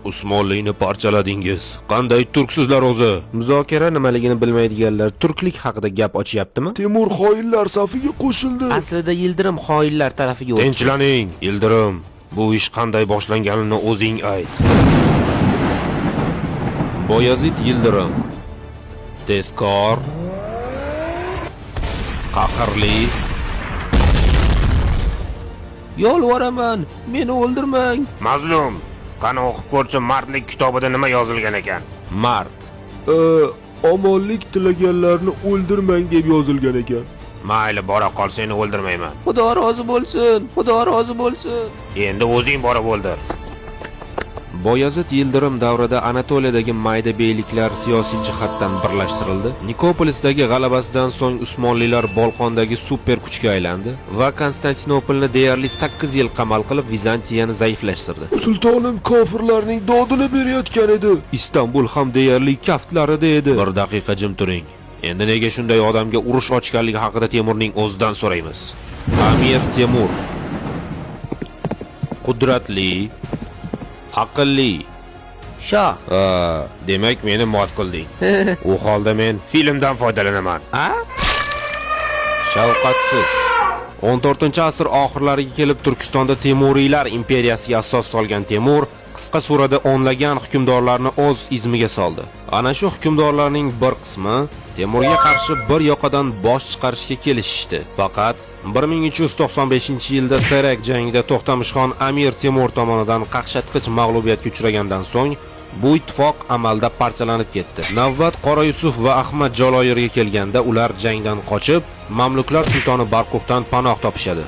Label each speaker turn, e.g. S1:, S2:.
S1: Usmonlini parchaladingiz. Qanday turksizlar o'zi?
S2: Muzokara nimaligini bilmaydiganlar turklik haqida gap ochyaptimi?
S3: Temur xoinlar safiga qo'shildi.
S2: Aslida Yildirim xoinlar tarafiga o'tdi.
S1: Tinchilaning, Yildirim. Bu ish qanday boshlanganini o'zing ayt. Boyazid Yildirim. Tezkor, qahrli.
S2: Yolvoraman, meni o'ldirmang.
S1: Mazlum, qani o'qib ko'rchi, mardlik kitobida nima yozilgan ekan? Mard.
S3: Omonlik tilaganlarni o'ldirmang deb yozilgan ekan.
S1: Mayli, bora qol, seni o'ldirmayman.
S2: Xudo rozi bo'lsin, Xudo rozi bo'lsin.
S1: Endi o'zing borib o'ldir. Boyazid Yildirim davrida Anatoliyadagi mayda beyliklar siyosiy jihatdan birlashtirildi. Nikopolisdagi g'alabasidan so'ng Usmonlilar Bolqondagi super kuchga aylandi va Konstantinopolni deyarli 8 yil qamal qilib Vizantiyani zaiflashtirdi.
S3: Sultonim kofirlarning dodini berayotgan edi.
S1: Istanbul ham deyarli kaftlarida edi. Bir daqiqa jim turing. Endi nega shunday odamga urush ochganligi haqida Temurning o'zidan so'raymiz. Amir Temur qudratli, aqlli.
S2: Shoh.
S1: Ha, demak meni mot qilding. U holda men filmdan foydalanaman.
S2: A?
S1: Shafqatsiz. 14-asr oxirlariga kelib Turkistonda Temuriylar imperiyasiga asos solgan Temur qisqa surada o'nlagan hukmdorlarni o'z izmiga soldi. Ana shu hukmdorlarning bir qismi Temurga qarshi bir yoqadan bosh chiqarishga kelishishdi. Faqat 1395-yilda Terek jangida To'xtamishxon Amir Temur tomonidan qaqshatqich mag'lubiyatga uchragandan so'ng bu ittifoq amalda parchalanib ketdi. Navbat Qora Yusuf va Ahmad Jaloyirga kelganda ular jangdan qochib, Mamluklar sultoni Barquqdan panoh topishadi.